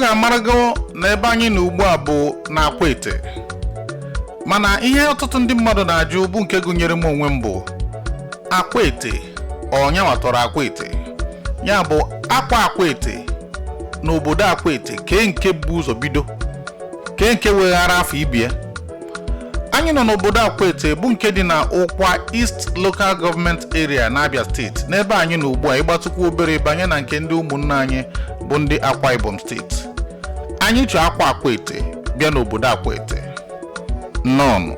Ga-amarago na ebe anyị nọ ugbu a bụ na Akwete, mana ihe ọtụtụ ndị mmadụ na-ajụ, bụ nke gụnyere m onwe m, bụ Akwete ọnyanwa tọrọ Akwete, ya bụ akwa Akwete n'obodo Akwete, kee nke bụ ụzọ bido, kee nke weghara afọ ibie. Anyị nọ n'obodo Akwete, bụ nke dị na Ụkwa East Local Government Area n'Abia Steeti. N'ebe anyị nọ ugbu a, ịgbatụkwu obere banye na nke ndị ụmụnne anyị bụ ndị Akwa Ibom Steeti. Anyị chọọ akwa Akwete bịa n'obodo Akwete. Nnọọnụ.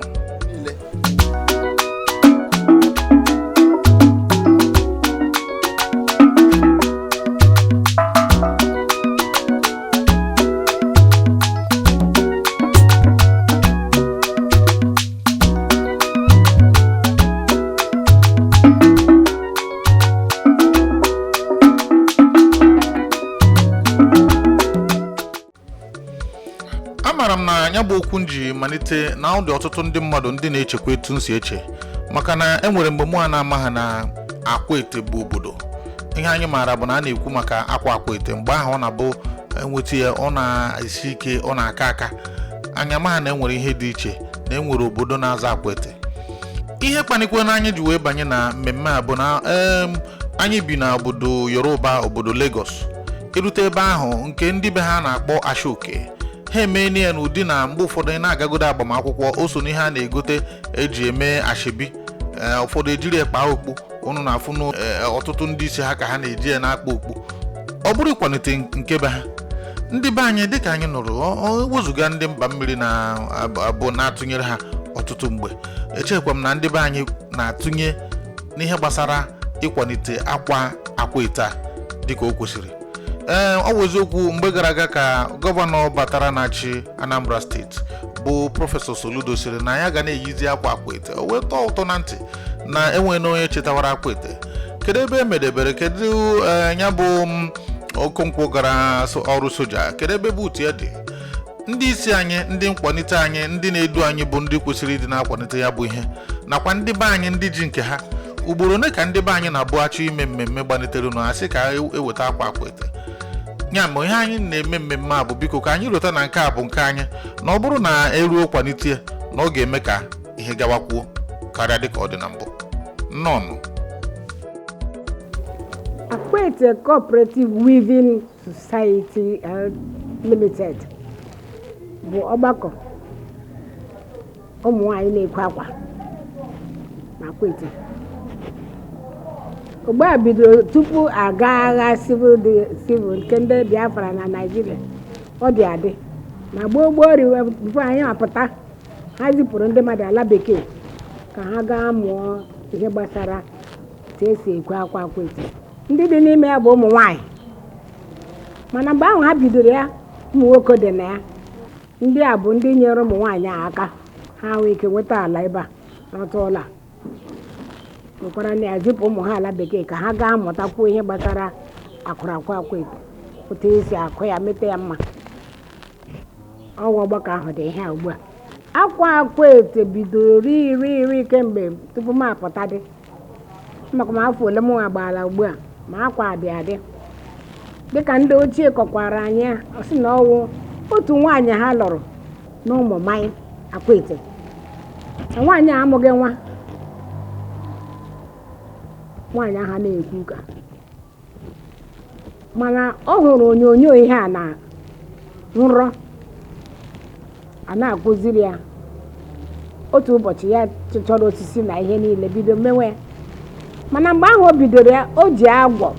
Amaara m na ya bụ okwu m ji malite na ọ dị ọtụtụ ndị mmadụ ndị na-echekwa etu m si eche, maka na e nwere mgbe mụ a na-ama ha na Akwete bụ obodo. Ihe anyị maara bụ na a na-ekwu maka akwa Akwete. Mgbe ahụ ọ na-abụ enweta ya, ọ na-esi ike, ọ na-aka aka. Anyị ama ha na enwere ihe dị iche, na enwere obodo na-aza Akwete. Ihe kpanikwe na anyị ji wee banye na mmemme a bụ na anyị bi na obodo Yoruba, obodo Lagos. Erute ebe ahụ, nke ndị be ha na-akpọ Asoke, ha emeela ya n'ụdị na mgbe ụfọdụ ị na-agagodo agbamakwụkwọ, o so n'ihe a na-egote eji eme asoebi. Ee, ụfọdụ ejiri ya kpaa okpu. Unu na-afụ ọtụtụ ndị isi ha ka ha na-eji ya na-akpa okpu. Ọ bụrụ ịkwalite nke be ha. Ndị be anyị, dịka anyị nụrụ, ọ wezụga ndị mba mmiri na-abụ na-atụnyere ha ọtụtụ mgbe, echekwa m na ndị be anyị na-atụnye n'ihe gbasara ịkwalite akwa Akwete a dịka o kwesịrị. Ee, ọ bụ eziokwu, mgbe gara aga ka gọvanọ batara na-achị Anambra Steeti, bụ Prọfesọ Soludo, sịrị na ya ga na-eyizi akwa Akwete. O wee tọọ ụtọ na ntị na enweghị onye chetawara Akwete. Kedu ebe e medebere? Kedu ya bụ Okonkwo gara ọrụ soja? Kedu ebe buutu ya dị? Ndị isi anyị, ndị nkwalite anyị, ndị na-edu anyị, bụ ndị kwesịrị ịdị na-akwalite ya bụ ihe, nakwa ndị be anyị ndị ji nke ha. Ugboro ole ka ndị be anyị na-abụ achọ ime mmemme gbanitere nụ, asị ka eweta akwa Akwete? Ya ma ihe anyị na-eme mmemme a bụ, biko, ka anyị rota na nke a bụ nke anyị, na ọ bụrụ na eruo kwalite ya, na ọ ga-eme ka ihe gawakwuo karịa dịka ọ dị na mbụ. Nnọọnụ. Akwete Cooperative Weaving Society Limited bụ ọgbakọ ụmụ nwanyị na-ekwe akwa na Akwete. Ugbu a bidoro tupu aga agha civil, dị civil nke ndị Biafra na Naịjirịa. Ọ dị adị na gboo gboo riwe. Before anyị apụta, ha zipụrụ ndị mmadụ ala bekee ka ha gaa mụọ ihe gbasara otu esi ekwe akwa Akwete. Ndị dị n'ime ya bụ ụmụ nwanyị, mana mgbe ahụ ha bidoro ya, ụmụ nwoke dị na ya. Ndị a bụ ndị nyere ụmụ nwaanyị a aka, ha nwee ike nweta ala ebe a, rọta ụlọ a, nwekwara na ya zipụ ụmụ ha ala bekee ka ha gaa mụtakwuo ihe gbasara akụrụ akwa Akwete, otu esi akụ ya, mete ya mma. Ọnwa ọgbakọ ahụ dị ihe a ugbu a. Akwa Akwete bidoro ri ri ri kemgbe tupu m apụta, dị maka m afọ ole m nwa gbaala ugbu a. Ma akwa dị adị, dịka ndị ochie kọkwara anyị ya, ọ sị na ọwụ otu nwaanyị ha lụrụ na ụmụ mmanya Akwete, na nwaanyị a amụghị nwa. Nwaanyị ahụ na-ekwu ụka, mana ọ hụrụ onyonyo ihe a na nrọ a na-akụziri ya. Otu ụbọchị ya chọrọ osisi na ihe niile, bido mewe ya. Mana mgbe ahụ o bidoro ya, o ji agwọ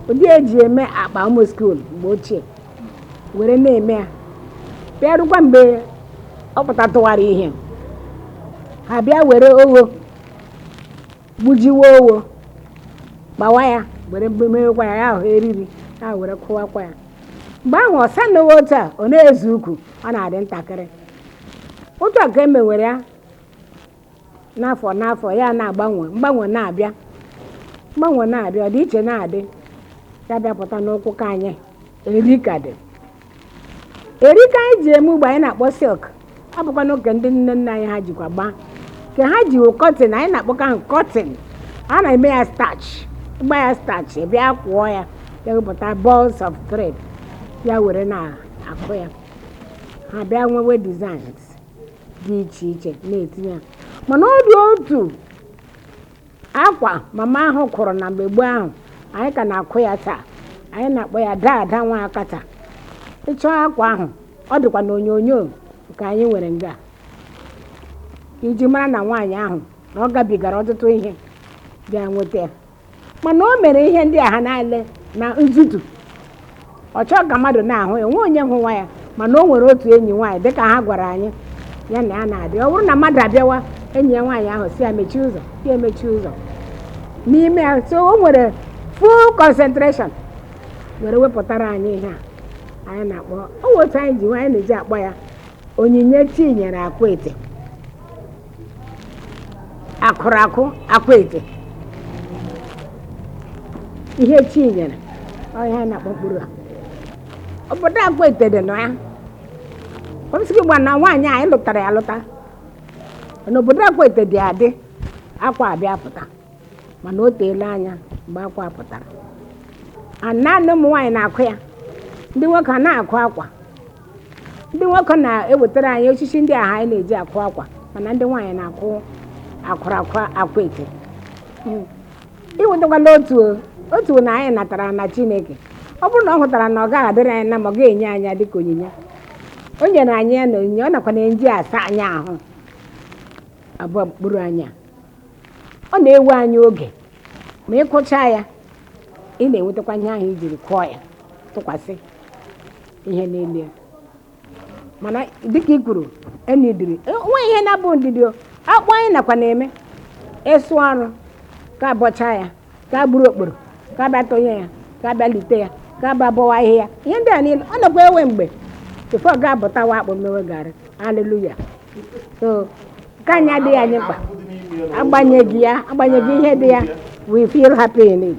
ụdị eji eme akpa ụmụ school mgbe ochie were na-eme ya. Bịarukwa mgbe ọ pụtatụwara ihe, ha bịa were ogho gbujiwe ogho, gbawa ya, were mewekwa ya, ya ahụ eriri ha were kụwakwa ya. Mgbe ahụ ọ sanowe otu a, ọ na-ezu ukwu, ọ na-adị ntakịrị. Otu a ka e mewere ya n'afọ n'afọ, ya na-agbanwe, mgbanwe na-abịa, mgbanwe na-abịa, ọ dị iche na-adị. Ya bịapụta n'ụkwụ ka anyị eri ka dị eri ka anyị ji eme ugbo anyị na-akpọ silk. Ọ bụkwa n'oge ndị nne nna anyị ha jikwa gbaa nke ha ji cotton, anyị na-akpọka ahụ cotton. A na-eme ya starch, gba ya starch, bịa kwụọ ya, ya wepụta balls of thread. Ya were na-akụ ya, ha bịa nwewe designs dị iche iche na-etinye ya. Mana ọ dị otu akwa mama ahụ kụrụ na mgbe gboo ahụ, anyị ka na-akụ ya taa. Anyị na-akpọ ya Daada Nwa Akata. Ịchọọ akwa ahụ, ọ dịkwa n'onyonyo nke anyị nwere nga iji mara na nwaanyị ahụ na ọ gabigara ọtụtụ ihe bịa nweta ya. Mana o mere ihe ndị a ha na-ele na nzutu, ọ chọọ ka mmadụ na-ahụ ya, onwe onye hụwa ya. Mana o nwere otu enyi nwaanyị, dịka ha gwara anyị, ya na ya na-adị. Ọ bụrụ na mmadụ abịawa, enyi ya nwaanyị ahụ si ya mechie ụzọ, ya emechie ụzọ n'ime ya. So o nwere full concentration were wepụtara anyị ihe a anyị na-akpọ o nwe otu anyị ji anyị na-eji akpọ ya onyinye Chinyere Akwaete, akụrụ akụ Akwaete, ihe Chinyere. Ọ ihe anyị na-akpọ mkpụrụ a. Obodo Akwaete dị na ya ọsịgị gba na nwaanyị anyị lụtara ya lụta n'obodo Akwaete dị adị. Akwa abịa pụta, mana o teela anya mgbe akwa pụtara. Naanị ụmụ nwaanyị na-akụ ya, ndị nwoke a na-akụ akwa. Ndị nwoke na-ewetara anyị osisi ndị ahụ anyị na-eji akụ akwa, mana ndị nwaanyị na-akụ akwụrụ akwa Akwaete. Iwetakwala otu otu na anyị natara na Chineke, ọ bụrụ na ọ hụtara na ọ gaghị adịrị anyị na ma ọ ga-enye anyị ya dịka onyinye o nyere anyị ya na onyinye. Ọ nakwa na-eji asa anyị ahụ abụọ mkpụrụ anya. Ọ na-ewe anyị oge, ma ịkụcha ya, ị na-enwetakwa ihe ahụ ijiri kụọ ya, tụkwasị ihe n'elu ya. Mana dịka i kwuru, enidiri nwe ihe na-abụ ndidi o. Akpụ anyị nakwa na-eme ịsụ ọrụ ka abọcha ya, ka buru okporo, ka abịa tụnye ya, ka abịa lite ya, ka abịa bọwa ahịhịa, ihe ndị a niile ọ nakwa ewe mgbe before ga-abụtawa akpụ mewe garị. Haleluya! So nke anyị adịghị anyị mkpa, agbanyeghị ya, agbanyeghị ihe dị ya, we feel happy in it.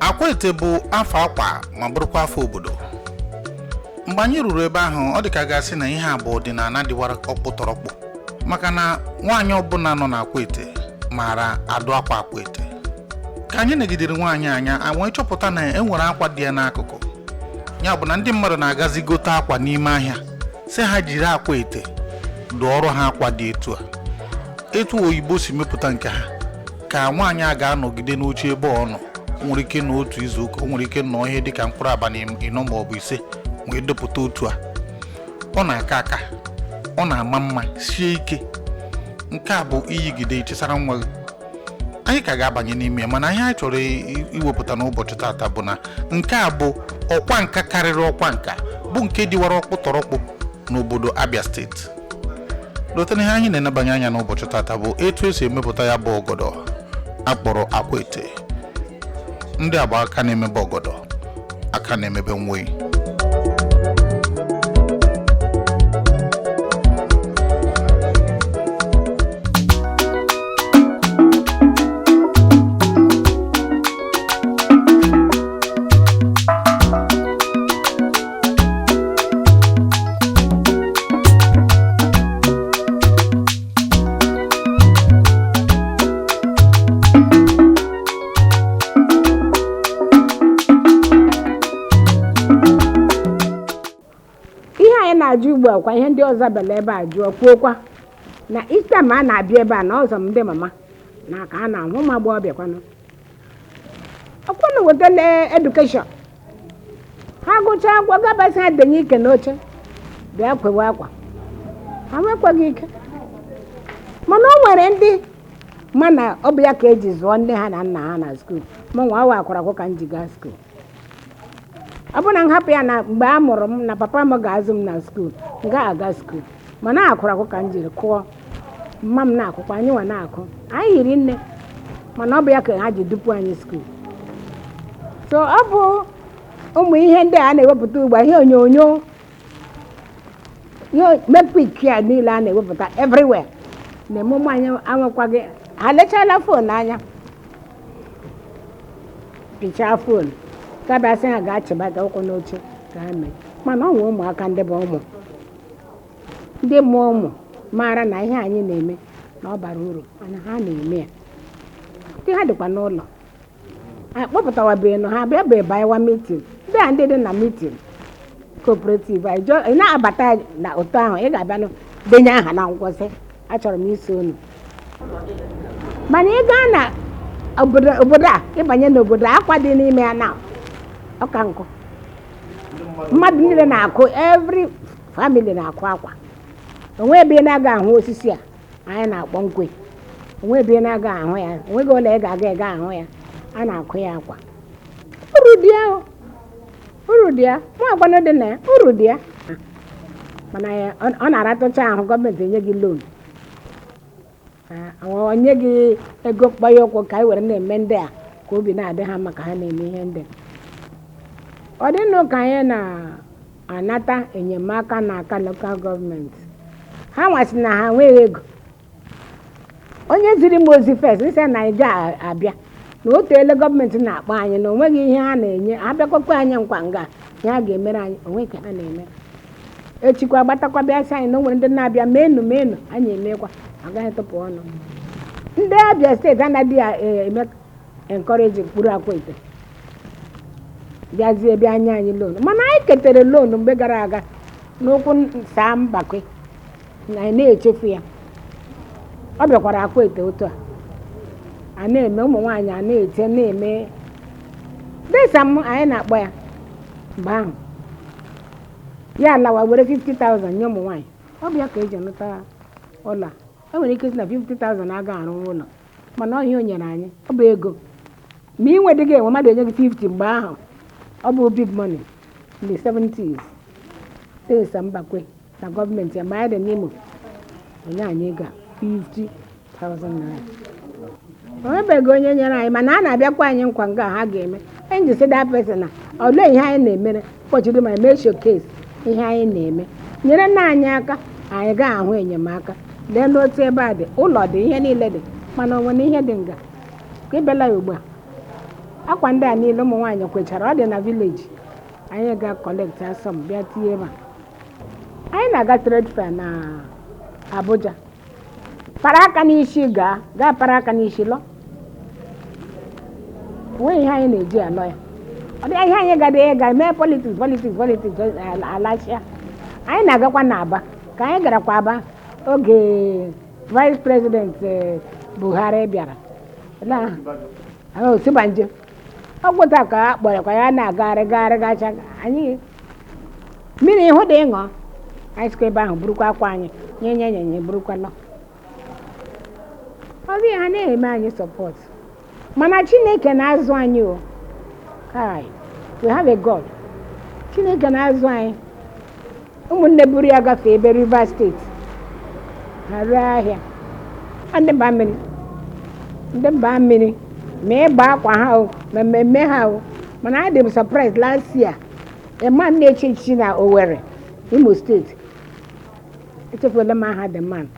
Akwaete bụ afọ akwa ma bụrụkwa afọ obodo. Mgbe anyị ruru ebe ahụ, ọ dị ka gasị na ihe a bụ ọdịnala dịwara ọkpụtọrọkpụ, maka na nwaanyị ọbụla nọ n'Akwaete maara adụ akwa Akwaete. Ka anyị negidere nwaanyị anya, wee chọpụta na e nwere akwa dị ya n'akụkụ. Ya bụ na ndị mmadụ na-agazi gote akwa n'ime ahịa, sị ha jiri Akwaete dụọrọ ha akwa dị etu a, etu oyibo si mepụta nke ha. Ka nwaanyị a ga-anọgide n'oche ebe ọ nọ, o nwere ike nọ otu izu ụka, o nwere ike nọ ihe dịka mkpụrụ abalị 4 ma ọ bụ 5 wee depụta otu a. Ọ na-aka aka, ọ na-ama mma, sie ike. Nke a bụ iyigide ichesara nwa gị. Anyị ka ga-abanye n'ime ya, mana ihe anyị chọrọ iwepụta n'ụbọchị taata bụ na nke a bụ ọkwa nka karịrị ọkwa nka, bụ nke dịwara ọkpụtọrọkpụ n'obodo Abia Steeti. Lọta, ihe anyị na-enebanye anya n'ụbọchị taata bụ etu esi emepụta ya bụ ọgọdọ akpọrọ Akwaete. Ndị agba aka na-emebe ọgọdọ, aka na-emebe nwoyi. ugbu a kwa, ihe ndị ọzọ bịara ebe a jụọ kwuokwa na each time a na-abịa ebe a na ọzọ m ndị mama na ka a na-ahụ ụmụ agbọghọbịa kwanụ ọkwanụ wetala education ha gụchaa akwụkwọ, gabasị ha denye ike n'oche bịa kwewe akwa. Ha nwekwaghị ike, mana o nwere ndị mana ọ bụ ya ka eji zụọ nne ha na nna ha na school. Mụ nwa awa akwara akwụ ka m ji gaa school. Ọ bụ na m hapụ ya na mgbe a mụrụ m na papa m ga-azụ m na school, m gaghị aga school. Mana akwara akwụ ka m jiri kụọ, mma m na-akụkwa, anyị nwa na-akụ, anyị hiri nne, mana ọ bụ ya ka ha ji dupu anyị school. So ọ bụ ụmụ ihe ndị a na-ewepụta ugbu a, ihe onyonyo, ihe mepik a niile a na-ewepụta everywhere na-eme ụmụ anyị anwekwaghị. Ha lechala phone anya, pichaa phone, gabasị ha ga-achịbata ụkwụ n'oche ka ha mee. Mana ọ nwe ụmụaka ndị bụ ụmụ ndị mụọ ụmụ maara na ihe anyị na-eme na ọ bara uru, mana ha na-eme ya. Ndị ha dịkwa n'ụlọ anyị kpọpụtawabeghị ha bịa bụ banyewa meeting ndị a, ndị dị na meeting cooperative anyị. Ị na-abata na ụtọ ahụ, ị ga-abịanụ denye aha na nkwụsị, achọrọ m iso unu. Mana ị gaa na obodo a, ịbanye n'obodo, akwa dị n'ime ya na ọka nkụ, mmadụ niile na-akụ, every family na-akụ akwa. Onwe ebe ị na-aga ahụ osisi a anyị na-akpọ nkwe, onwe ebe ị na-aga ahụ ya, onweghị ụlọ ị ga-aga ị ga ahụ ya a na-akụ ya akwa. Uru dị ya o. Uru dị ya, mụ agwanụ dị na ya, uru dị ya. Mana ọ na-aratụcha ahụ. Gọọmenti enye gị loan, onye gị ego mkpanye ụkwụ ka anyị were na-eme ndị a ka obi na-adị ha maka ha na-eme ihe ndị a. Ọ dịnụ ka anyị na-anata enyemaka n'aka local government. Ha nwasị na ha enweghị ego. Onye ziri m ozi first nsị na anyị ga-abịa na o teele gọọmenti na-akpọ anyị na onweghị ihe ha na-enye. Ha bịakwakwa anyị nkwa nga ihe ha ga-emere anyị, onwe ka ha na-eme. Echikwa gbatakwa bịa sị anyị na o nwere ndị na-abịa meenụ meenụ, anyị emekwa, agaghị tụpụ ọnụ. Ndị Abia State anaghị eme encourage mkpụrụ Akwete bịazie bịa nye anyị loan, mana anyị ketere loan mgbe gara aga n'ụkwụ saa Mbakwe na anyị na-echefu ya. Ọ bịakwara Akwete otu a a na-eme ụmụ nwaanyị a na-ete na-eme desa m anyị na-akpọ ya mgbe ahụ. Ya lawa were 50,000 nye ụmụ nwaanyị. Ọ bụ ya ka eji nụta ụlọ a. E nwere ike isi na 50,000 aga arụ ụlọ, mana ọ ihe o nyere anyị, ọ bụ ego ma ị nwedịghị enwe. Mmadụ enye gị 50 mgbe ahụ, ọ bụ big money in the 70s. Tesa Mbakwe na gọọmenti ya mgbe anyị dị n'Imo onye anyị ego a 50,000 naira. O nwebeghị onye nyere anyị, mana a na-abịakwa anyị nkwa nga ha ga-eme. Anyị ji sị that person na olee ihe anyị na-emere kpọchiri ma mee showcase ihe anyị na-eme, nyere nna anyị aka, anyị ga-ahụ enyemaka. Lee n'otu ebe a dị, ụlọ dị, ihe niile dị, mana o nwere ihe dị nga ka ịbịala ya ugbu a. Akwa ndị a niile ụmụ nwaanyị kwechara, ọ dị na village. Anyị ga collect asọm bịa tinye ebe a. Anyị na-aga trade fair na Abuja, para aka n'isi gaa gaa para aka n'isi lọ. Onweghị ihe anyị na-eji alọ ya. Ọ dị ihe anyị gada ịga mee politics, politics, politics, alachia. Anyị na-agakwa n'Aba ka anyị garakwa Aba oge vice president Buhari bịara. Olee aha? Osibanjo. Ọ gwụta ka a kpọrọ ya na-agagharị gagharị gacha anyị mmiri ịhụ dị ịṅụ. Anyị sikwa ebe ahụ burukwa akwa anyị nye nye nye nye burukwa lọ. Ọ dịghị ha na-eme anyị support, mana Chineke na-azụ anyị o. Kai, we have a God. Chineke na-azụ anyị. Ụmụnne buru ya gafee ebe Rivers State, ha ree ahịa. Ọ ndị mba mmiri, ndị mba mmiri ma ịgba akwa ha o, ma mmemme ha o. Mana adị m surprise, last year a man na-echi echichi na Owerri, Imo State, echefuola m aha the man,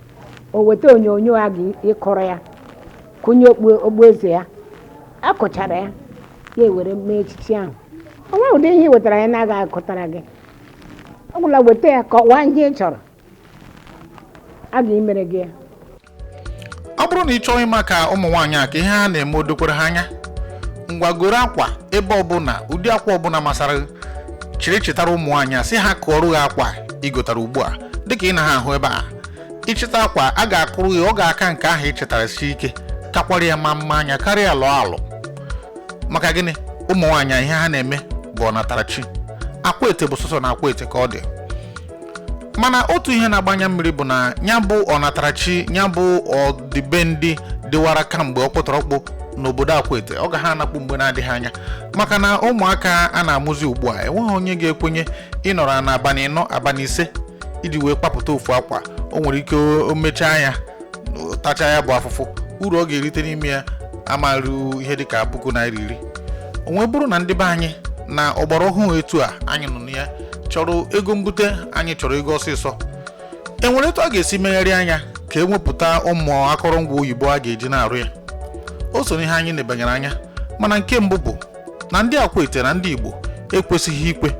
o weta onyonyo a ga ịkọrọ ya kụnye okpu okpueze ya akụchara ya, ya ewere mee echichi ahụ. O nweghị ụdị ihe ị wetara ya na-aga akụtara gị. Ọ gwụla weta ya, kọwaa ihe ị chọrọ a ga-emere gị ya. Ọ bụrụ na ị chọọ ịma ka ụmụ nwaanyị a ka ihe ha na-eme o dokwara ha anya, ngwa goro akwa ebe ọbụla, ụdị akwa ọbụla masara gị, chịrị chetara ụmụ nwaanyị a sị ha kụọrọ gị akwa. Ị gotara ugbu a dịka ị na ha ahụ ebe a, ịchịta akwa a ga-akụrụ ya, ọ ga-aka nke ahụ ị chịtara sie ike, kakwara ya ma mma anya karịa alụ alụ. Maka gịnị? Ụmụ nwaanyị ihe ha na-eme bụ ọnatarachi. Akwete bụ sọsọ na Akwete ka ọ dị. Mana otu ihe na-agbanya mmiri bụ na ya bụ ọnatarachi, ya bụ ọdịbendị dịwara kamgbe ọkpụtọrọkpụ n'obodo Akwete, ọ ga ha anakpu mgbe na-adịghị anya, maka na ụmụaka a na-amụzi ugbu a enweghị onye ga-ekwenye ịnọrọ na abalị 4, abalị 5 iji wee kpapụta ofu akwa. O nwere ike o mechaa ya, tachaa ya bụ afụfụ, uru ọ ga-erite n'ime ya amarụ ihe dịka ₦10,000. O nwee bụrụ na ndị be anyị na ọgbara ọhụụ etu a anyị nọ na ya chọrọ ego mbute, anyị chọrọ ego ọsịsọ. E nwere etu a ga-esi megharị anya ka e nwepụta ụmụ akụrụngwa oyibo a ga-eji na-arụ ya? O so n'ihe anyị nebanyere anya. Mana nke mbụ bụ na ndị Akwete na ndị Igbo ekwesịghị ikwe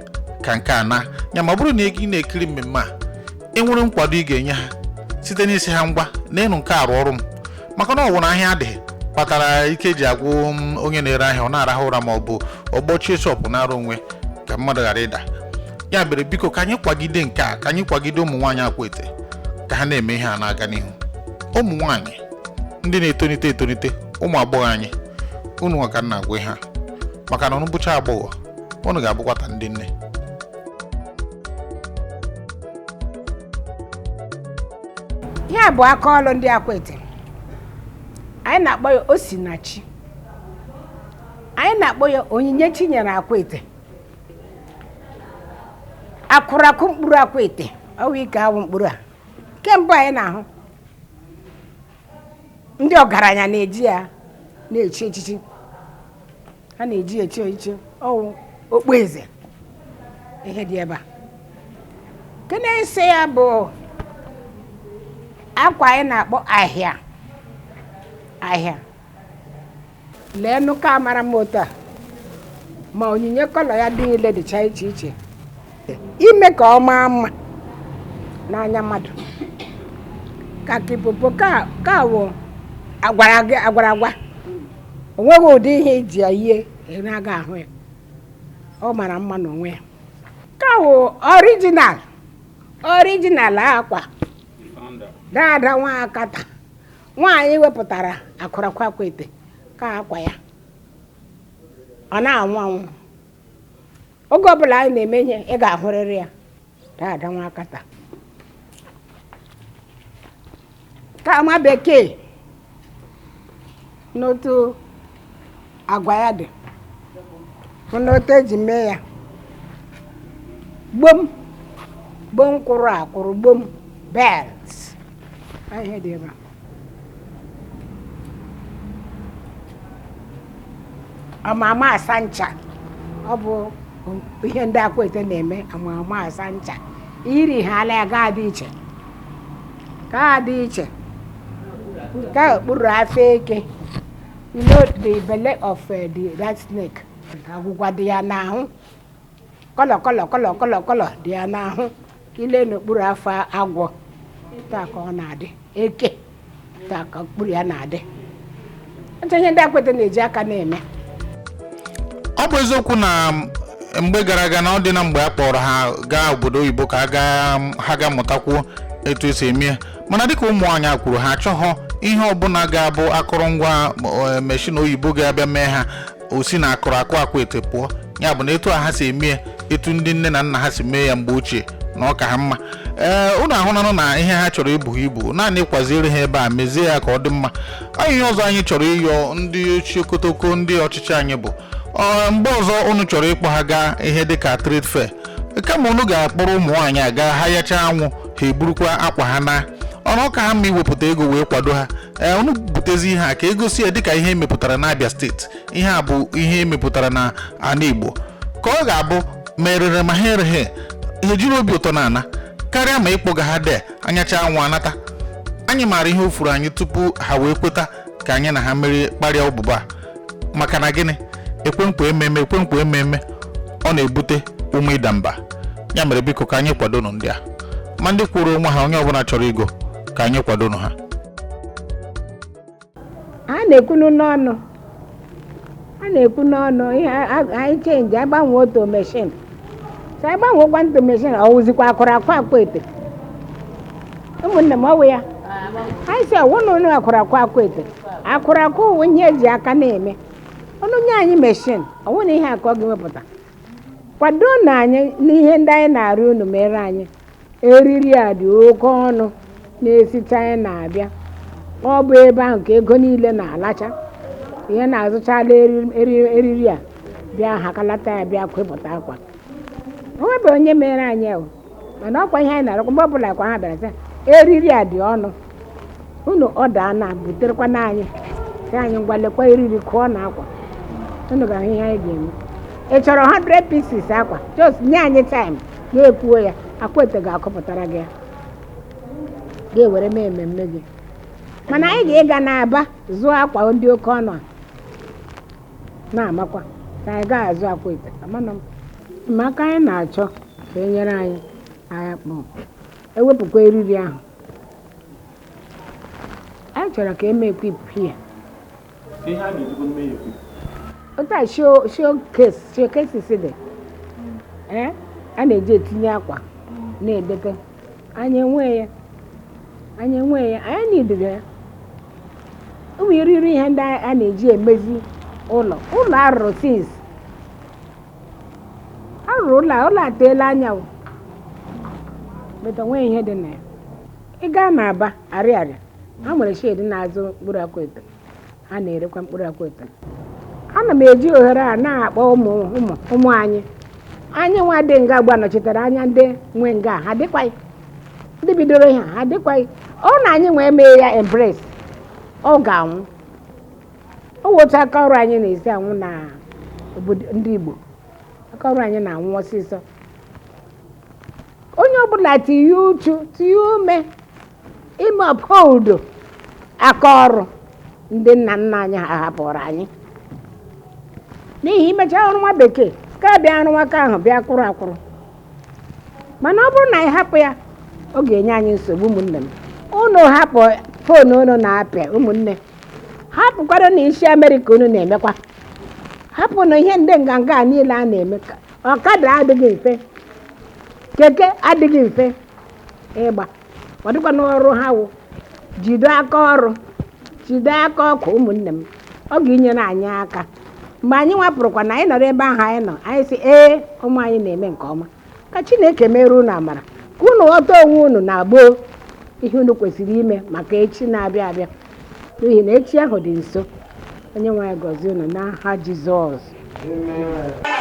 ka nke a na ya. Ma ọ bụrụ na ị na-ekiri mmemme a, e nwere nkwado ị ga-enye ha site n'isi ha ngwa na ịnụ nke arụ ọrụ m, maka na ọ wụ na ahịa adịghị kpatara ike ji agwụ onye na-ere ahịa, ọ na-arahụ ụra ma ọ bụ ọgbọchie shọpụ na-arụ onwe ka mmadụ ghara ịda ya. Mere biko ka anyị kwagide nke a, ka anyị kwagide ụmụ nwaanyị Akwete ka ha na-eme ihe a na-aga n'ihu. Ụmụ nwaanyị ndị na-etonite etonite, ụmụ agbọghọ anyị, unu nwa ka m na-agwa ihe a, maka na unu bụcha agbọghọ, unu ga-abụkwata ndị nne. Ihe a bụ aka ọrụ ndị Akwete. Anyị na-akpọ ya osinachi, anyị na-akpọ ya onyinye chi nyere Akwete, akụrakụ mkpụrụ Akwete. Ọwụ ike awụ mkpụrụ a kemgbe anyị na-ahụ ndị ọgaranya na-eji ya na-echi echichi, ha na-eji echi echichi, ọwụ okpueze. Ihe dị ebe a nke na-ese ya bụ akwa anyị na-akpọ ahịa ahịa. Leenụ ka mara m otu a, ma onyinye colour ya dị niile dịcha iche iche, ime ka ọ maa mma n'anya mmadụ. Ka kipopo ka ka wụ agwara gị agwara agwa, o nweghị ụdị ihe iji ya yie ị na-aga ahụ ya, ọ mara mma n'onwe ya. Ka wụ original original akwa dada nwa akata nwaanyị wepụtara akụrakụ Akwete ka akwa ya ọ na-anwụ anwụ. Oge ọbụla anyị na-eme ihe, ị ga-ahụrịrị ya. Dada nwa akata ka ama bekee n'otu agwa ya dị hụ n'otu eji mee ya, gbom gbom kwụrụ akwụrụ, gbom belt, ihe dị ebe a. Ọmama asa ncha, ọ bụ ihe ndị Akwete na-eme. Amama asa ncha iri ha ala ya ga dị iche, ka dị iche ka okpuru afọ eke. You know the belle of the that snake, agwụgwa dị ya n'ahụ, colour colour colour colour colour dị ya n'ahụ. Ile n'okpuru afọ agwọ taa ka ọ na-adị eke, taa ka okpuru ya na-adị. Ọtụtụ ihe ndị Akwete na-eji aka na-eme. Ọ bụ eziokwu na mgbe gara aga na ọ dị na mgbe a kpọrọ ha gaa obodo oyibo ka ha gaa mụtakwuo etu esi eme ya, mana dịka ụmụ nwaanyị a kwuru, ha achọghọ ihe ọbụla ga-abụ akụrụngwa machine oyibo ga-abịa mee ha osi na akụrụ akụ Akwete pụọ. Ya bụ na etu a ha si eme ya, etu ndị nne na nna ha si mee ya mgbe ochie, na ọ ka ha mma. Ee, unu ahụnanụ na ihe ha chọrọ ibu ibu naanị ịkwaziere ha ebe a, mezie ya ka ọ dị mma. Ihe ọzọ anyị chọrọ ịyọ ndị ochie okotoko ndị ọchịchị anyị bụ, ọ mgbe ọzọ unu chọrọ ịkpọ ha gaa ihe dịka trade fair, kama unu ga-akpọrọ ụmụ nwaanyị aga ha yachaa anwụ, ha eburukwa akwa ha na ọnụ ọka ha mma iwepụta ego wee kwado ha. Ee, unu butezi ihe a ka egosi ya dịka ihe emepụtara n'Abia Steeti, ihe a bụ ihe emepụtara na ana Igbo, ka ọ ga-abụ ma erere ma ha ereghe, ha ejiri obi ụtọ na-ana karịa ma ịkpọga ha dee anyacha anwụ anata. Anyị maara ihe o furu anyị tupu ha wee kweta ka anyị na ha merie kparịa ụbụba a, maka na gịnị? Ekwenkwe ememe, ekwenkwe ememe, ọ na-ebute ụmụ ịda mba. Ya mere biko ka anyị kwadonụ ndị a, ma ndị kwuru onwe ha, onye ọbụla chọrọ igo, ka anyị kwadonụ ha. A na-ekwunu n'ọnụ, a na-ekwu n'ọnụ ihe anyị change, agbanwe otu machine. Ka anyị gbanwekwa ndụ machine, ọ wụzikwa akụrụ akụ Akwete. Ụmụnne m, ọwụ ya anyị si ọwụ na unu akụrụ akụ Akwete, akụrụ akụ wụ ihe eji aka na-eme. Ọnụ nye anyị machine, ọwụ na ihe akọ gị wepụta. Kwado na anyị n'ihe ndị anyị na-arịọ unu mere anyị. Eriri a dị oke ọnụ na-esi China abịa. Ọ bụ ebe ahụ ka ego niile na-alacha. Ihe na-azụchala eriri a bịa hakalata ya, bịa kwepụta akwa. O nwebe onye mere anyị o, mana ọkwa ihe anyị na-arịọkwa mgbe ọbụla kwa ha bịara sị eriri a dị ọnụ, unu ọ daa na buterekwana anyị, sị anyị ngwa lekwa eriri kụọ na akwa, unu ga-ahụ ihe anyị ga-eme. Ị chọrọ 100 pieces akwa, just nye anyị time na-ekwuo ya. Akwete ga-akọpụtara gị ya, ga-ewere mee mmemme gị. Mana anyị ga-ịga n'Aba zụọ akwa ndị oke ọnụ a na-amakwa ka anyị gaa azụ Akwete. Amana m maka anyị na-achọ ka e nyere anyị aka kpọọ ewepụkwa eriri ahụ. Anyị chọrọ ka eme equip here. Ihe a ga-ejikwa mee equip? Otu a showcase, showcases dị, ee, a na-eji etinye akwa na-edete. Anyị enwe ya, anyị enwe ya, anyị nidiri ya. Ụmụ iriri ihe ndị a na-eji emezi ụlọ, ụlọ arụrụ since arụrụ ụlọ a, ụlọ ateela anya o, beta onweghị ihe dị na ya. Ị gaa n'Aba Arịarịa, ha nwere shed na-azụ mkpụrụ Akwete, ha na-erekwa mkpụrụ Akwete. Ana m eji ohere a na-akpọ ụmụ ụmụ ụmụ anyị, anyị nwa dị nga ugbu a nọchitere anya ndị nwe nga ha dịkwaghị, ndị bidoro ihe ha dịkwaghị. Ọ na anyị nwee mee ya embrace, ọ ga-anwụ. O otu aka ọrụ anyị na-esi anwụ na obodo ndị Igbo, aka ọrụ anyị na-anwụ ọsịsọ. Onye ọbụla tinye uchu, tinye ume ime uphold aka ọrụ ndị nna nna anyị ha hapụrụ anyị, n'ihi imecha ọrụ nwa bekee ka bịa arụ aka ahụ bịa kwụrụ akwụrụ. Mana ọ bụrụ na anyị hapụ ya, ọ ga-enye anyị nsogbu. Ụmụnne m, unu hapụ phone unu na-apịa. Ụmụnne, hapụkwara na isi Amerịka unu na-emekwa, hapụ na ihe ndị nganga a niile a na-eme. Ọkada adịghị mfe, keke adịghị mfe ịgba, ọ dịkwa n'ọrụ ha wụ. Jide aka ọrụ, jide aka ọkụ. Ụmụnne m, ọ ga-enyere anyị aka mgbe anyị nwapụrụkwa na anyị nọrọ ebe ahụ anyị nọ. Anyị sị ee, ụmụ anyị na-eme nke ọma. Ka Chineke mere unu amara, ka unu ghọta onwe unu na gboo ihe unu kwesịrị ime maka echi na-abịa abịa, n'ihi na echi ahụ dị nso. Onye nwe anyị gọzie unu n'aha Jizọs. Amen.